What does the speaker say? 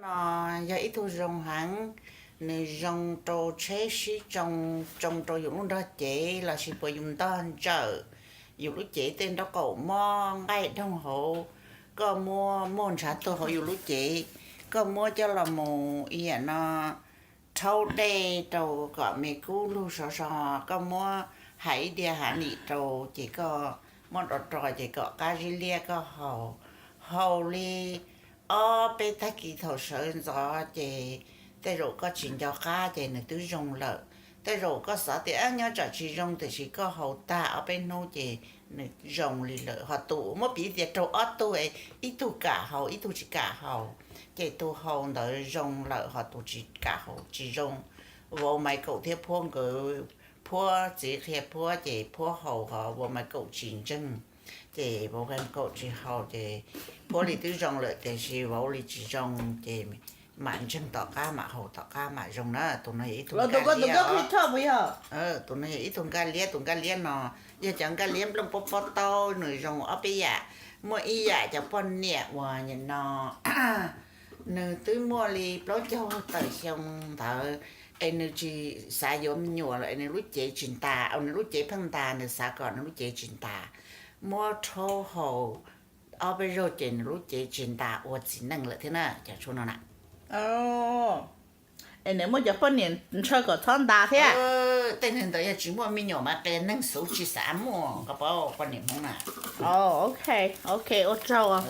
No yog ib tug zoo heev, nws zoo rau tsheb sib tsoo, tsoo rau yus lub nrog cev lossis puas yus ntog ntsawm, yus lub cev tej nraub qaum mob nqaij doog hauv, koj muab muag ntshav tuag hauv yus lub cev, koj muab coj los mus ib yam no rhaub dej rau kom me kub lug sov so, koj muab hais ib diav hav nim rau ces koj muab ro ro ces kom qab zib liab koj haus, haus li ob peb tag kis thaum sawv ntxov ces tej zaum koj tsis nco qab ces nws twb zoo lawm. Tej zaum koj xav tias nyob tsam tsis zoo tiam sis koj haus tag ob peb hnub ces nws zoo li lawm. Ho tus muab piv tias raug ob tug, ib tug kam haus ib tug tsis kam haus, ces tus haus ntawd zoo lawm ho tus tsis kam haus tsis zoo. Vauv Maiv Kaum thiab Phuab nkawd, Phuab txiv qhia Phuab ces Phuab haus ho Vauv Maiv Kaum tsis ntseeg, ces Vauv Maiv Kaum tsis haus ces Phuab li twb zoo lawm tiam sis Vauv li tsis zoo ces mam ntseeg tom qab mam haus tom qab mam zoo na. Tus no yog ib tug nkaj liab, tus no yog ib tug nkaj liab, tus nkaj liab no yog cov nkaj liab nplooj pob pob taub, nws zoo ob peb yam. Muaj ib yam cov poj niam uas no nws twb muaj li plaub caug tawm xyoo ntawd es nws tsis xav yuav me nyuam lawm es nws lub cev tsis ntas, nws lub cev pheej ntas, nws xav kom nws lub cev tsis ntas, muab rhaub haus ob peb zaug ces nws lub cev tsis ntas ua txiv neej lawm thiab na, cov tshuaj no na. Es nws muaj cov poj niam ntshaw kom txhob ntas thiab. Tej neeg ntawd yog tsis muaj me nyuam mas qias neeg xwb tsis xav muaj, koj paub poj niam Hmoob na. Ok, ok, ua tsaug.